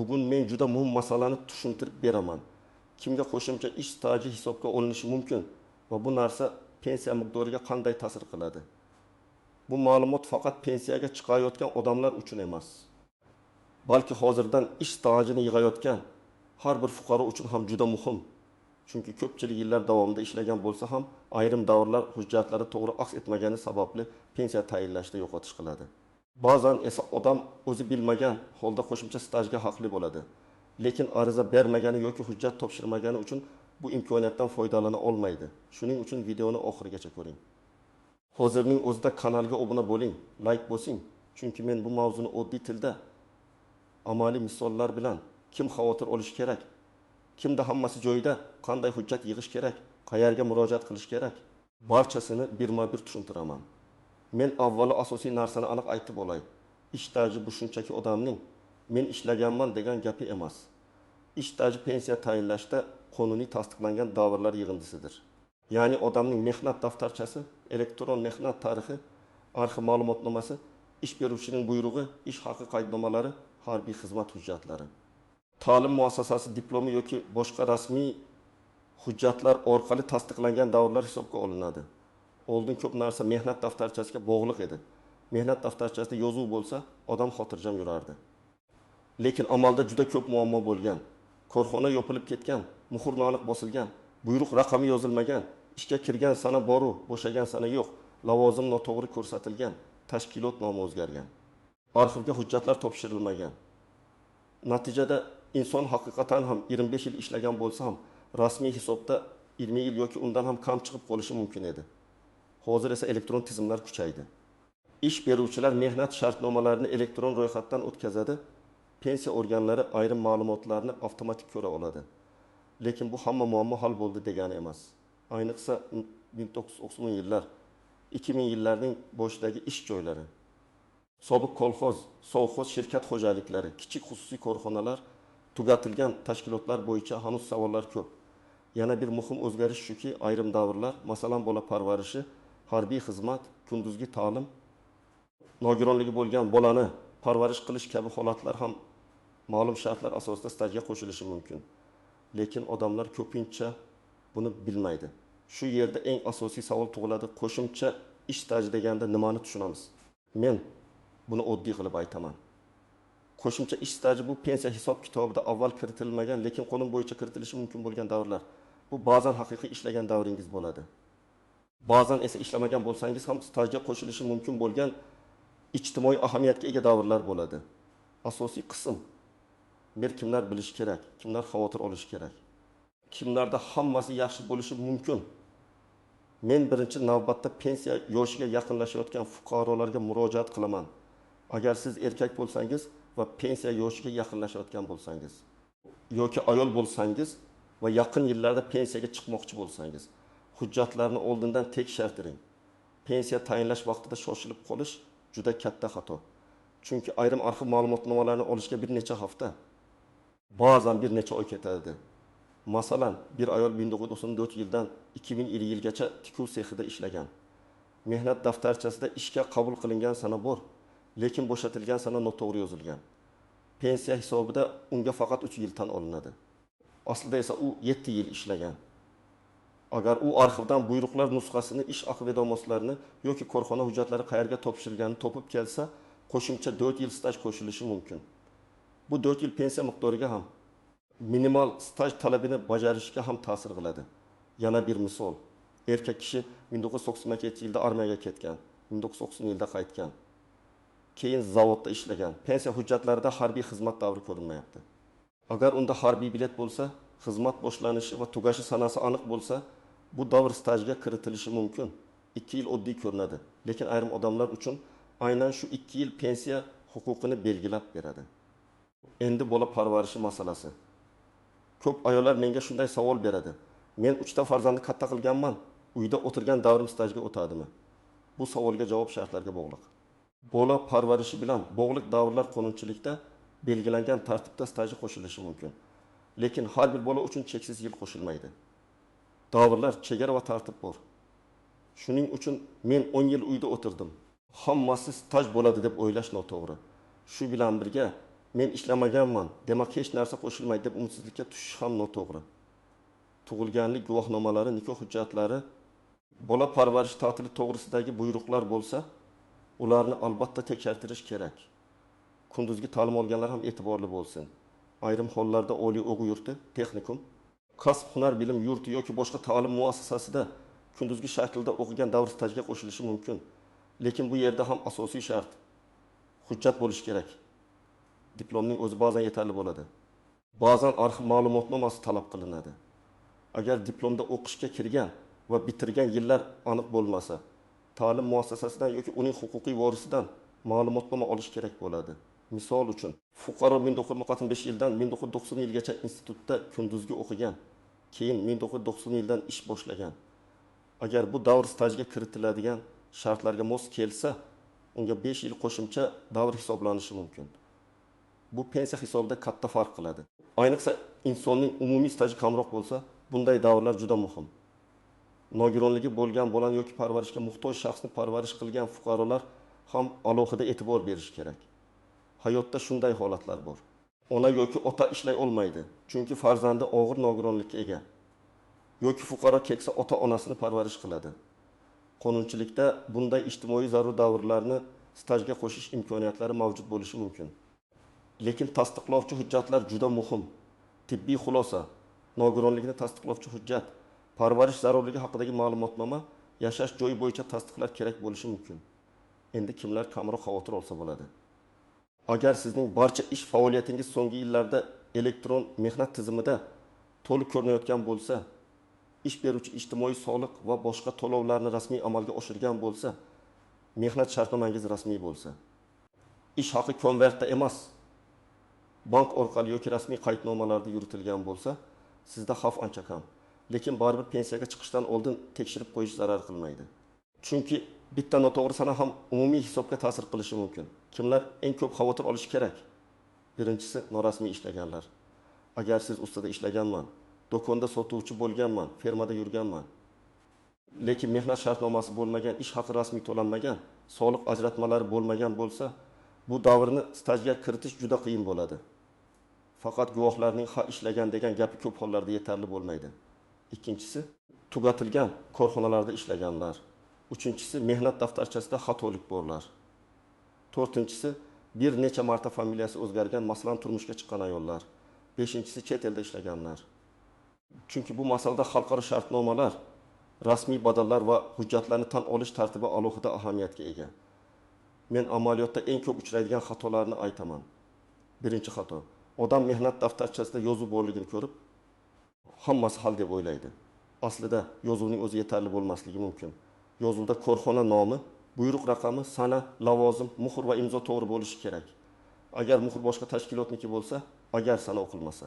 Bugun men juda muhim masalani tushuntirib beraman. Kimga qo'shimcha ish staji hisobga olinishi mumkin va bu narsa pensiya miqdoriga qanday ta'sir qiladi? Bu ma'lumot faqat pensiyaga chiqayotgan odamlar uchun emas, balki hozirdan ish stajini yig'ayotgan har bir fuqaro uchun ham juda muhim. Chunki ko'pchilik yillar davomida ishlagan bo'lsa ham ayrim davrlar hujjatlari to'g'ri aks etmagani sababli pensiya tayinlashda yo'qotish qiladi. Ba'zan esa odam o'zi bilmagan holda qo'shimcha stajga haqli bo'ladi. Lekin ariza bermagani yoki hujjat topshirmagani uchun bu imkoniyatdan foydalana olmaydi. Shuning uchun videoni oxirigacha ko'ring. Hozirning o'zida kanalga obuna bo'ling, like bosing. Chunki men bu mavzuni oddiy tilda amaliy misollar bilan kim xavotir olishi kerak, kimda hammasi joyida, qanday hujjat yig'ish kerak, qayerga murojaat qilish kerak, barchasini birma-bir tushuntiraman. Men avvalo asosiy narsani aniq aytib olay. Ish staji bu shunchaki odamning men ishlaganman degan gapi emas. Ish staji pensiya tayinlashda qonuniy tasdiqlangan davrlar yig'indisidir. Ya'ni odamning mehnat daftarchasi, elektron mehnat tarixi, arxiv ma'lumotnomasi, ish beruvchining buyrug'i, ish haqi qaydnomalari, harbiy xizmat hujjatlari, ta'lim muassasasi diplomi yoki boshqa rasmiy hujjatlar orqali tasdiqlangan davrlar hisobga olinadi. Oldin ko'p narsa mehnat daftarchasiga bog'liq edi. Mehnat daftarchasida yozuv bo'lsa, odam xotirjam yurardi. Lekin amalda juda ko'p muammo bo'lgan. Korxona yopilib ketgan, muhr noaniq bosilgan, buyruq raqami yozilmagan, ishga kirgan sana boru, bo'shagan sana yo'q, lavozim noto'g'ri ko'rsatilgan, tashkilot nomi o'zgargan. Arxivga hujjatlar topshirilmagan. Natijada inson haqiqatan ham 25 yil ishlagan bo'lsa ham rasmiy hisobda 20 yil yoki undan ham kam chiqib qolishi mumkin edi. Hozir esa elektron tizimlar kuchaydi. Ish beruvchilar mehnat shartnomalarini elektron ro'yxatdan o'tkazadi. Pensiya organlari ayrim ma'lumotlarni avtomatik ko'ra oladi. Lekin bu hamma muammo hal bo'ldi degani emas. Ayniqsa 1990 yillar, 2000 yillarning boshidagi ish joylari, sobiq kolxoz, sovxoz shirkat xo'jaliklari, kichik xususiy korxonalar, tugatilgan tashkilotlar bo'yicha hanuz savollar ko'p. Yana bir muhim o'zgarish shuki, ayrim davrlar, masalan, bola parvarishi, harbiy xizmat, kunduzgi ta'lim, nogironligi bo'lgan bolani parvarish qilish kabi holatlar ham ma'lum shartlar asosida stajga qo'shilishi mumkin. Lekin odamlar ko'pincha buni bilmaydi. Shu yerda eng asosiy savol tug'iladi: qo'shimcha ish staji deganda nimani tushunamiz? Men buni oddiy qilib aytaman. Qo'shimcha ish staji bu pensiya hisob kitobida avval kiritilmagan, lekin qonun bo'yicha kiritilishi mumkin bo'lgan davrlar. Bu ba'zan haqiqiy ishlagan davringiz bo'ladi. Ba'zan esa ishlamagan bo'lsangiz ham stajga qo'shilishi mumkin bo'lgan ijtimoiy ahamiyatga ega davrlar bo'ladi. Asosiy qism bir kimlar bilishi kerak, kimlar xavotir olishi kerak, kimlarda hammasi yaxshi bo'lishi mumkin. Men birinchi navbatda pensiya yoshiga yaqinlashayotgan fuqarolarga murojaat qilaman. Agar siz erkak bo'lsangiz va pensiya yoshiga yaqinlashayotgan bo'lsangiz yoki ayol bo'lsangiz va yaqin yillarda pensiyaga chiqmoqchi bo'lsangiz, hujjatlarni oldindan tekshirtiring. Pensiya tayinlash vaqtida shoshilib qolish juda katta xato. Chunki ayrim arxiv ma'lumotnomalarini olishga bir necha hafta, ba'zan bir necha oy ketadi. Masalan, bir ayol 1994 yildan 2000 yilgacha tikuv sexida ishlagan. Mehnat daftarchasida ishga qabul qilingan sana bor, lekin bo'shatilgan sana noto'g'ri yozilgan. Pensiya hisobida unga faqat 3 yil tan olinadi. Aslida esa u 7 yil ishlagan. Agar u arxivdan buyruqlar nusxasini, ish haqi vedomostlarini yoki korxona hujjatlari qayerga topshirilganini topib kelsa, qo'shimcha 4 yil staj qo'shilishi mumkin. Bu 4 yil pensiya miqdoriga ham, minimal staj talabini bajarishga ham ta'sir qiladi. Yana bir misol. Erkak kishi 1997 yilda armiyaga ketgan, 1990 yilda qaytgan. Keyin zavodda ishlagan. Pensiya hujjatlarida harbiy xizmat davri ko'rinmayapti. Agar unda harbiy bilet bo'lsa, xizmat boshlanishi va tugashi sanasi aniq bo'lsa, bu davr stajga kiritilishi mumkin. 2 yil oddiy ko'rinadi, lekin ayrim odamlar uchun aynan shu 2 yil pensiya huquqini belgilab beradi. Endi bola parvarishi masalasi. Ko'p ayollar menga shunday savol beradi: men 3 ta farzandni katta qilganman, uyda o'tirgan davrim stajga o'tadimi? Bu savolga javob shartlarga bog'liq. Bola parvarishi bilan bog'liq davrlar qonunchilikda belgilangan tartibda stajga qo'shilishi mumkin. Lekin har bir bola uchun cheksiz yil qo'shilmaydi. Davrlar, chegara va tartib bor. Shuning uchun men 10 yil uyda o'tirdim, hammasi staj bo'ladi deb o'ylash noto'g'ri. Shu bilan birga Men ishlamaganman, demak hech narsa qo'shilmaydi deb umidsizlikka tushish ham noto'g'ri. Tug'ilganlik guvohnomalari, nikoh hujjatlari, bola parvarish ta'tili to'g'risidagi buyruqlar bo'lsa, ularni albatta tekshartirish kerak. Kunduzgi ta'lim olganlar ham e'tiborli bo'lsin. Ayrim hollarda oliy o'quv yurti, texnikum, kasb-hunar bilim yurti yoki boshqa ta'lim muassasasida kunduzgi shaklda o'qigan davr stajga qo'shilishi mumkin. Lekin bu yerda ham asosiy shart hujjat bo'lishi kerak. Diplomning o'zi ba'zan yetarli bo'ladi. Ba'zan arxiv ma'lumotnomasi talab qilinadi. Agar diplomda o'qishga kirgan va bitirgan yillar aniq bo'lmasa, ta'lim muassasasidan yoki uning huquqiy vorisidan ma'lumotnoma olish kerak bo'ladi. Misol uchun, fuqaro 1995 yildan 1990 yilgacha institutda kunduzgi o'qigan, keyin 1990 yildan ish boshlagan. Agar bu davr stajga kiritiladigan shartlarga mos kelsa, unga 5 yil qo'shimcha davr hisoblanishi mumkin. Bu pensiya hisobida katta farq qiladi. Ayniqsa insonning umumiy staji kamroq bo'lsa, bunday davrlar juda muhim. Nogironligi bo'lgan bolani yoki parvarishga muhtoj shaxsni parvarish qilgan fuqarolar ham alohida e'tibor berish kerak. Hayotda shunday holatlar bor. Ona yoki ota ishlay olmaydi, chunki farzandi og'ir nogironlikka ega. Yoki fuqaro keksa ota-onasini parvarish qiladi. Qonunchilikda bunday ijtimoiy zarur davrlarni stajga qo'shish imkoniyatlari mavjud bo'lishi mumkin. Lekin tasdiqlovchi hujjatlar juda muhim. Tibbiy xulosa, nogironlikni tasdiqlovchi hujjat, parvarish zarurligi haqidagi ma'lumotnoma, yashash joyi bo'yicha tasdiqlar kerak bo'lishi mumkin. Endi kimlar kamroq xavotir olsa bo'ladi? Agar sizning barcha ish faoliyatingiz so'nggi yillarda elektron mehnat tizimida to'liq ko'rinayotgan bo'lsa, ish beruvchi ijtimoiy soliq va boshqa to'lovlarni rasmiy amalga oshirgan bo'lsa, mehnat shartnomangiz rasmiy bo'lsa, ish haqi konvertda emas, bank orqali yoki rasmiy qaydnomalarda yuritilgan bo'lsa, sizda xavf ancha kam. Lekin baribir pensiyaga chiqishdan oldin tekshirib qo'yish zarar qilmaydi. Chunki bitta noto'g'ri sana ham umumiy hisobga ta'sir qilishi mumkin. Kimlar eng ko'p xavotir olishi kerak? Birinchisi, norasmiy ishlaganlar. Agar siz ustada ishlaganman, do'konda sotuvchi bo'lganman, fermada yurganman, lekin mehnat shartnomasi bo'lmagan, ish haqi rasmiy to'lanmagan, soliq ajratmalari bo'lmagan bo'lsa, bu davrni stajga kiritish juda qiyin bo'ladi. Faqat guvohlarning ha ishlagan degan gapi ko'p hollarda yetarli bo'lmaydi. Ikkinchisi, tugatilgan korxonalarda ishlaganlar. Uchinchisi, mehnat daftarchasida xatolik borlar. To'rtinchisi, bir necha marta familiyasi o'zgargan, masalan, turmushga chiqqan ayollar. Beshinchisi, chet elda ishlaganlar. Chunki bu masalada xalqaro shartnomalar, rasmiy badallar va hujjatlarni tan olish tartibi alohida ahamiyatga ega. Men amaliyotda eng ko'p uchraydigan xatolarni aytaman. Birinchi xato. Odam mehnat daftarchasida yozuv borligini ko'rib, hammasi hal deb o'ylaydi. Aslida yozuvning o'zi yetarli bo'lmasligi mumkin. Yozuvda korxona nomi, buyruq raqami, sana, lavozim, muhr va imzo to'g'ri bo'lishi kerak. Agar muhr boshqa tashkilotniki bo'lsa, agar sana o'qilmasa,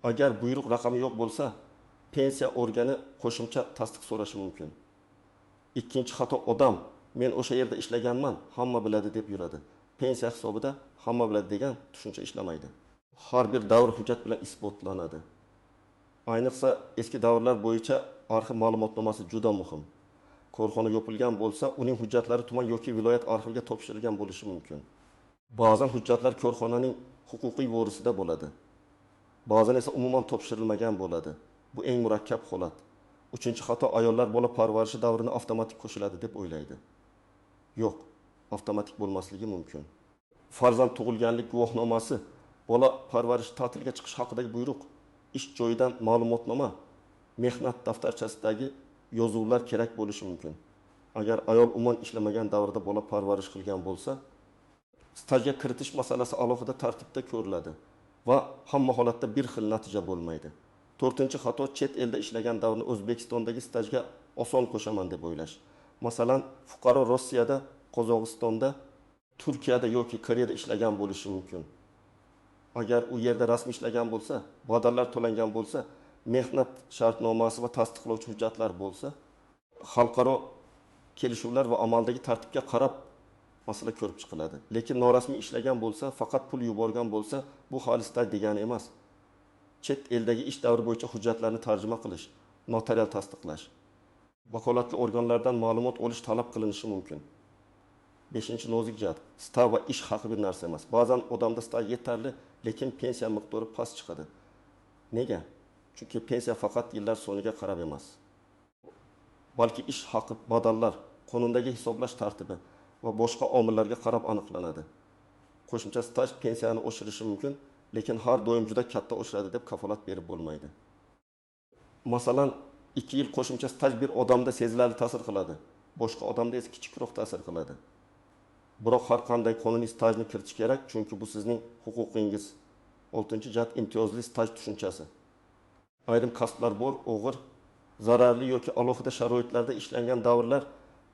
agar buyruq raqami yo'q bo'lsa, pensiya organi qo'shimcha tasdiq so'rashi mumkin. Ikkinchi xato, odam men o'sha yerda ishlaganman, hamma biladi deb yuradi. Pensiya hisobida hamma biladi degan tushuncha ishlamaydi. Har bir davr hujjat bilan isbotlanadi. Ayniqsa eski davrlar bo'yicha arxiv ma'lumotnomasi juda muhim. Korxona yopilgan bo'lsa, uning hujjatlari tuman yoki viloyat arxiviga topshirilgan bo'lishi mumkin. Ba'zan hujjatlar korxonaning huquqiy vorisida bo'ladi. Ba'zan esa umuman topshirilmagan bo'ladi. Bu eng murakkab holat. Uchinchi xato, ayollar bola parvarishi davrini avtomatik qo'shiladi deb o'ylaydi. Yo'q, avtomatik bo'lmasligi mumkin. Farzand tug'ilganlik guvohnomasi, bola parvarish ta'tilga chiqish haqidagi buyruq, ish joyidan ma'lumotnoma, mehnat daftarchasidagi yozuvlar kerak bo'lishi mumkin. Agar ayol umuman ishlamagan davrda bola parvarish qilgan bo'lsa, stajga kiritish masalasi alohida tartibda ko'riladi va hamma holatda bir xil natija bo'lmaydi. To'rtinchi xato, chet elda ishlagan davrni O'zbekistondagi stajga oson qo'shaman deb o'ylash. Masalan, fuqaro Rossiyada, Qozog'istonda, Turkiyada yoki Koreyada ishlagan bo'lishi mumkin. Agar u yerda rasmiy ishlagan bo'lsa, badallar to'langan bo'lsa, mehnat shartnomasi va tasdiqlovchi hujjatlar bo'lsa, xalqaro kelishuvlar va amaldagi tartibga qarab masala ko'rib chiqiladi. Lekin norasmiy ishlagan bo'lsa, faqat pul yuborgan bo'lsa, bu hali staj degani emas. Chet eldagi ish davri bo'yicha hujjatlarni tarjima qilish, notarial tasdiqlash, vakolatli organlardan ma'lumot olish talab qilinishi mumkin. Beshinchi nozik jihat: staj va ish haqi bir narsa emas. Ba'zan odamda staj yetarli, lekin pensiya miqdori past chiqadi. Nega? Chunki pensiya faqat yillar soniga qarab emas, balki ish haqi, badallar, qonundagi hisoblash tartibi va boshqa omillarga qarab aniqlanadi. Qo'shimcha staj pensiyani oshirishi mumkin, lekin har doim juda katta oshiradi deb kafolat berib bo'lmaydi. Masalan, 2 yil qo'shimcha staj bir odamda sezilarli ta'sir qiladi, boshqa odamda esa kichikroq ta'sir qiladi. Biroq har qanday qonuniy stajni kiritish kerak, chunki bu sizning huquqingiz. Oltinchi jihat: imtiyozli staj tushunchasi. Ayrim kasblar bor, og'ir, zararli yoki alohida sharoitlarda ishlangan davrlar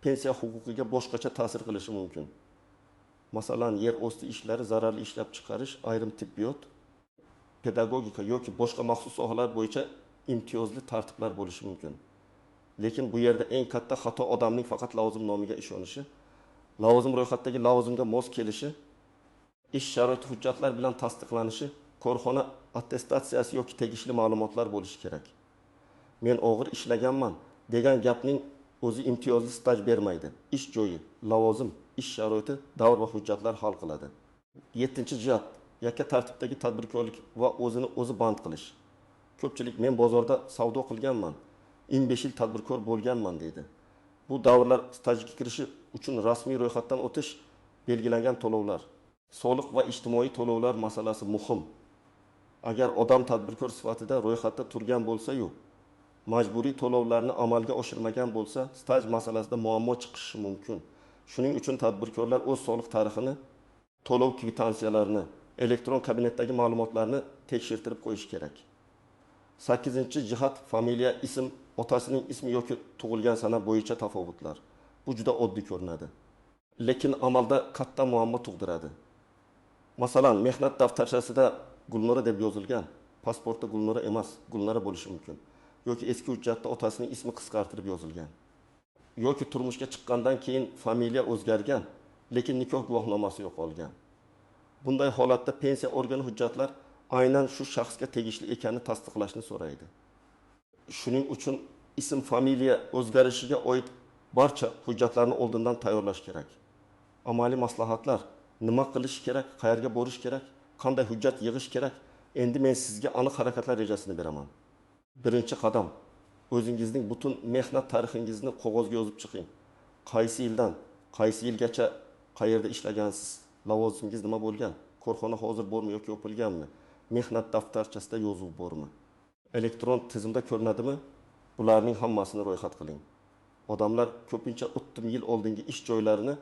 pensiya huquqiga boshqacha ta'sir qilishi mumkin. Masalan, yer osti ishlari, zararli ishlab chiqarish, ayrim tibbiyot, pedagogika yoki boshqa maxsus sohalar bo'yicha imtiyozli tartiblar bo'lishi mumkin. Lekin bu yerda eng katta xato odamning faqat lavozim nomiga ishonishi, lavozim ro'yxatdagi lavozimga mos kelishi, ish sharoiti hujjatlar bilan tasdiqlanishi, korxona attestatsiyasi yoki tegishli ma'lumotlar bo'lishi kerak. Men og'ir ishlaganman degan gapning o'zi imtiyozli staj bermaydi. Ish joyi, lavozim, ish sharoiti, davr va hujjatlar hal qiladi. Yettinchi jihat: yakka tartibdagi tadbirkorlik va o'zini o'zi band qilish. Ko'pchilik men bozorda savdo qilganman, 15 yil tadbirkor bo'lganman deydi. Bu davrlar stajga kirishi uchun rasmiy ro'yxatdan o'tish, belgilangan to'lovlar, soliq va ijtimoiy to'lovlar masalasi muhim. Agar odam tadbirkor sifatida ro'yxatda turgan bo'lsa-yu, majburiy to'lovlarni amalga oshirmagan bo'lsa, staj masalasida muammo chiqishi mumkin. Shuning uchun tadbirkorlar o'z soliq tarixini, to'lov kvitansiyalarini, elektron kabinetdagi ma'lumotlarni tekshirtirib qo'yish kerak. Sakkizinchi jihat: familiya, ism, otasining ismi yoki tug'ilgan sana bo'yicha tafovutlar. Bu juda oddiy ko'rinadi, lekin amalda katta muammo tug'diradi. Masalan, mehnat daftarchasida Gulnora deb yozilgan, pasportda Gulnora emas, Gulnara bo'lishi mumkin. Yoki eski hujjatda otasining ismi qisqartirib yozilgan. Yoki turmushga chiqqandan keyin familiya o'zgargan, lekin nikoh guvohnomasi yo'qolgan. Bunday holatda pensiya organi hujjatlar aynan shu shaxsga tegishli ekanini tasdiqlashni so'raydi. Shuning uchun ism, familiya o'zgarishiga oid barcha hujjatlarni oldindan tayyorlash kerak. Amaliy maslahatlar: nima qilish kerak, qayerga borish kerak, qanday hujjat yig'ish kerak? Endi men sizga aniq harakatlar rejasini beraman. Birinchi qadam: o'zingizning butun mehnat tarixingizni qog'ozga yozib chiqing. Qaysi yildan qaysi yilgacha qayerda ishlagansiz, lavozimingiz nima bo'lgan, korxona hozir bormi yoki yopilganmi, mehnat daftarchasida yozuv bormi, elektron tizimda ko'rinadimi? Bularning hammasini ro'yxat qiling. Odamlar ko'pincha o'ttim yil oldingi ish joylarini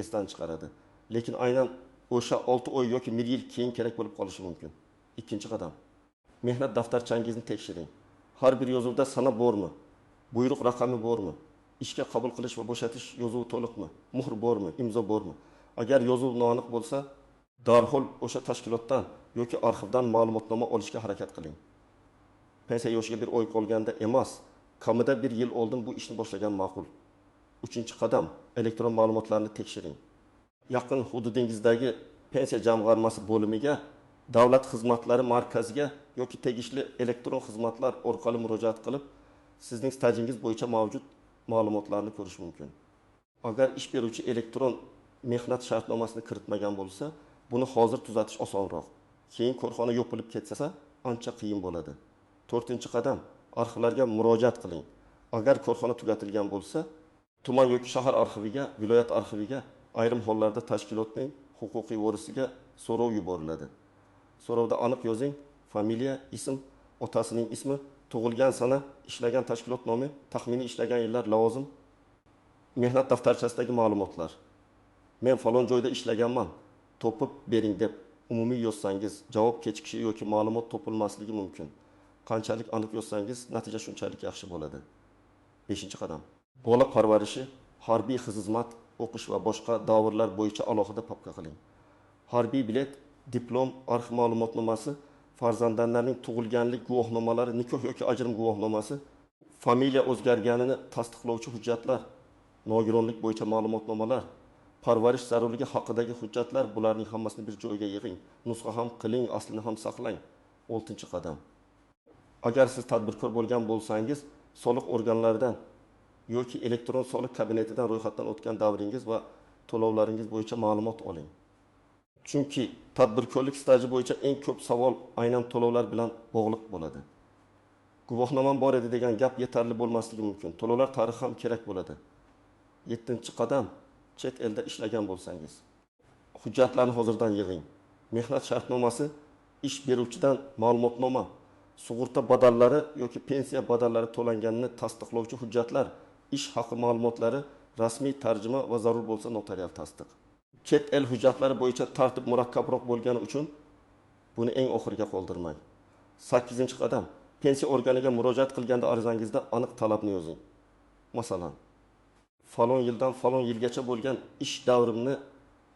esdan chiqaradi. Lekin aynan o'sha 6 oy yoki 1 yil keyin kerak bo'lib qolishi mumkin. Ikkinchi qadam: mehnat daftarchangizni tekshiring. Har bir yozuvda sana bormi, buyruq raqami bormi, ishga qabul qilish va bo'shatish yozuvi to'liqmi, muhr bormi, imzo bormi? Agar yozuv noaniq bo'lsa, darhol o'sha tashkilotdan yoki arxivdan ma'lumotnoma olishga harakat qiling. Pensiya yoshiga bir oy qolganda emas, kamida bir yil oldin bu ishni boshlagan ma'qul. Uchinchi qadam: elektron ma'lumotlarni tekshiring. Yaqin hududingizdagi pensiya jamg'armasi bo'limiga, davlat xizmatlari markaziga yoki tegishli elektron xizmatlar orqali murojaat qilib, sizning stajingiz bo'yicha mavjud ma'lumotlarni ko'rish mumkin. Agar ish beruvchi elektron mehnat shartnomasini kiritmagan bo'lsa, buni hozir tuzatish osonroq. Keyin korxona yopilib ketsa, ancha qiyin bo'ladi. To'rtinchi qadam: arxivlarga murojaat qiling. Agar korxona tugatilgan bo'lsa, tuman yoki shahar arxiviga, viloyat arxiviga, ayrim hollarda tashkilotning huquqiy vorisiga so'rov yuboriladi. So'rovda aniq yozing: familiya, ism, otasining ismi, tug'ilgan sana, ishlagan tashkilot nomi, taxminiy ishlagan yillar, lavozim, mehnat daftarchasidagi ma'lumotlar. Men falon joyda ishlaganman, topib bering deb umumiy yozsangiz, javob kechikishi yoki ma'lumot topilmasligi mumkin. Qanchalik aniq yozsangiz, natija shunchalik yaxshi bo'ladi. Beshinchi qadam: bola parvarishi, harbiy xizmat, o'qish va boshqa davrlar bo'yicha alohida papka qiling. Harbiy bilet, diplom, arxiv ma'lumotnomasi, farzandlarning tug'ilganlik guvohnomalari, nikoh yoki ajrim guvohnomasi, familiya o'zgarganini tasdiqlovchi hujjatlar, nogironlik bo'yicha ma'lumotnomalar, parvarish zarurligi haqidagi hujjatlar, bularning hammasini bir joyga yig'ing. Nusxa ham qiling, aslini ham saqlang. Oltinchi qadam: agar siz tadbirkor bo'lgan bo'lsangiz, soliq organlaridan yoki elektron soliq kabinetidan ro'yxatdan o'tgan davringiz va to'lovlaringiz bo'yicha ma'lumot oling. Chunki tadbirkorlik staji bo'yicha eng ko'p savol aynan to'lovlar bilan bog'liq bo'ladi. Guvohnomam bor edi degan gap yetarli bo'lmasligi mumkin. To'lovlar tarixi ham kerak bo'ladi. 7-qadam, chet elda ishlagan bo'lsangiz, hujjatlarni hozirdan yig'ing. Mehnat shartnomasi, ish beruvchidan ma'lumotnoma, sug'urta badallari yoki pensiya badallari to'langanini tasdiqlovchi hujjatlar, ish haqi ma'lumotlari, rasmiy tarjima va zarur bo'lsa notarial tasdiq. Chet el hujjatlari bo'yicha tartib murakkabroq bo'lgani uchun buni eng oxiriga qoldirmang. 8-qadam, pensiya organiga murojaat qilganda arizangizda aniq talabni yozing. Masalan, falon yildan falon yilgacha bo'lgan ish davrimni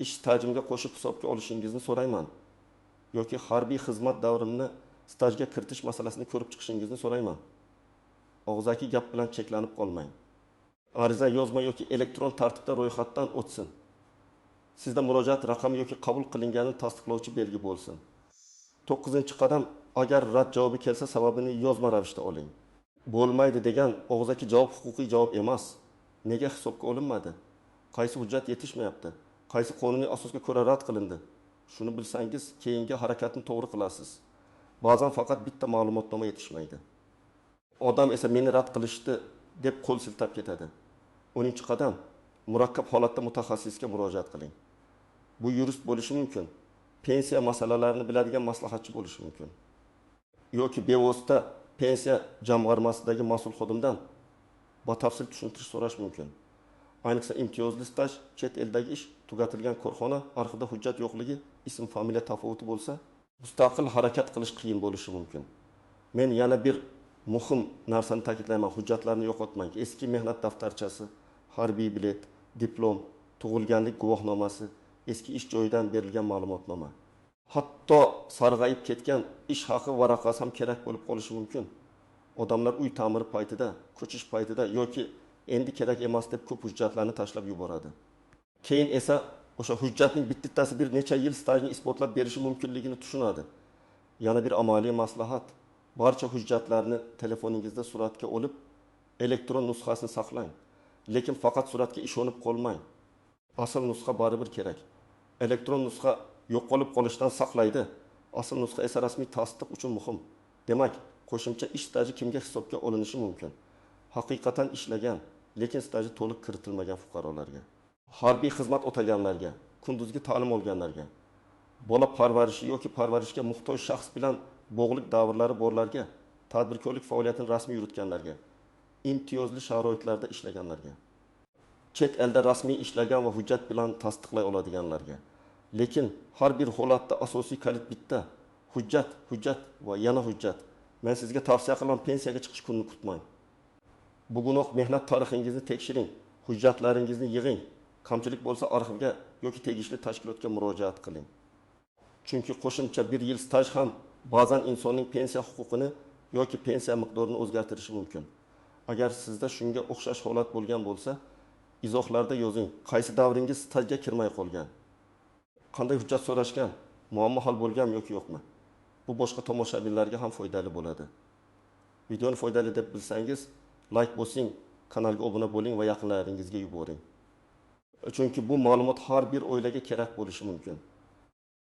ish stajimga qo'shib hisobga olishingizni so'rayman yoki harbiy xizmat davrimni stajga kiritish masalasini ko'rib chiqishingizni so'rayman. Og'zaki gap bilan cheklanib qolmang. Ariza yozma yoki elektron tartibda ro'yxatdan o'tsin. Sizda murojaat raqami yoki qabul qilinganini tasdiqlovchi belgi bo'lsin. 9-qadam, agar rad javobi kelsa, sababini yozma ravishda oling. Bo'lmaydi degan og'zaki javob huquqiy javob emas. Nega hisobga olinmadi? Qaysi hujjat yetishmayapti? Qaysi qonuniy asosga ko'ra rad qilindi? Shuni bilsangiz, keyingi harakatni to'g'ri qilasiz. Ba'zan faqat bitta ma'lumotnoma yetishmaydi. Odam esa meni rad qilishdi deb qo'l siltab ketadi. 10-qadam, murakkab holatda mutaxassisga murojaat qiling. Bu yurist bo'lishi mumkin, pensiya masalalarini biladigan maslahatchi bo'lishi mumkin yoki bevosita pensiya jamg'armasidagi mas'ul xodimdan batafsil tushuntirish so'rash mumkin. Ayniqsa imtiyozli staj, chet eldagi ish, tugatilgan korxona, arxivda hujjat yo'qligi, ism familiya tafovuti bo'lsa, mustaqil harakat qilish qiyin bo'lishi mumkin. Men yana bir muhim narsani ta'kidlayman, hujjatlarni yo'qotmang. Eski mehnat daftarchasi, harbiy bilet, diplom, tug'ilganlik guvohnomasi, eski ish joyidan berilgan ma'lumotnoma. Hatto sarg'ayib ketgan ish haqi varaqasi ham kerak bo'lib qolishi mumkin. Odamlar uy ta'miri paytida, ko'chish paytida yoki endi kerak emas deb ko'p hujjatlarni tashlab yuboradi. Keyin esa o'sha hujjatning bittasi bir necha yil stajni isbotlab berishi mumkinligini tushunadi. Yana bir amaliy maslahat: barcha hujjatlarni telefoningizda suratga olib, elektron nusxasini saqlang. Lekin faqat suratga ishonib qolmang. Asl nusxa baribir kerak. Elektron nusxa yo'qolib qolishdan saqlaydi. Asl nusxa esa rasmiy tasdiq uchun muhim. Demak, qo'shimcha ish staji kimga hisobga olinishi mumkin? Haqiqatan ishlagan, lekin staji to'liq kiritilmagan fuqarolarga, harbiy xizmat o'taganlarga, kunduzgi ta'lim olganlarga, bola parvarishi yoki parvarishga muhtoj shaxs bilan bog'liq davrlari borlarga, tadbirkorlik faoliyatini rasmiy yuritganlarga, imtiyozli sharoitlarda ishlaganlarga, chet elda rasmiy ishlagan va hujjat bilan tasdiqlay oladiganlarga. Lekin har bir holatda asosiy kalit bitta: hujjat, hujjat va yana hujjat. Men sizga tavsiya qilaman, pensiyaga chiqish kunini kutmang. Bugunoq mehnat tarixingizni tekshiring, hujjatlaringizni yig'ing. Kamchilik bo'lsa arxivga yoki tegishli tashkilotga murojaat qiling. Chunki qo'shimcha bir yil staj ham ba'zan insonning pensiya huquqini yoki pensiya miqdorini o'zgartirishi mumkin. Agar sizda shunga o'xshash holat bo'lgan bo'lsa, izohlarda yozing. Qaysi davringiz stajga kirmay qolgan? Qanday hujjat so'rashgan? Muammo hal bo'lganmi yoki yo'qmi? Bu boshqa tomoshabinlarga ham foydali bo'ladi. Videoni foydali deb bilsangiz, like bosing, kanalga obuna bo'ling va yaqinlaringizga yuboring. Chunki bu ma'lumot har bir oilaga kerak bo'lishi mumkin.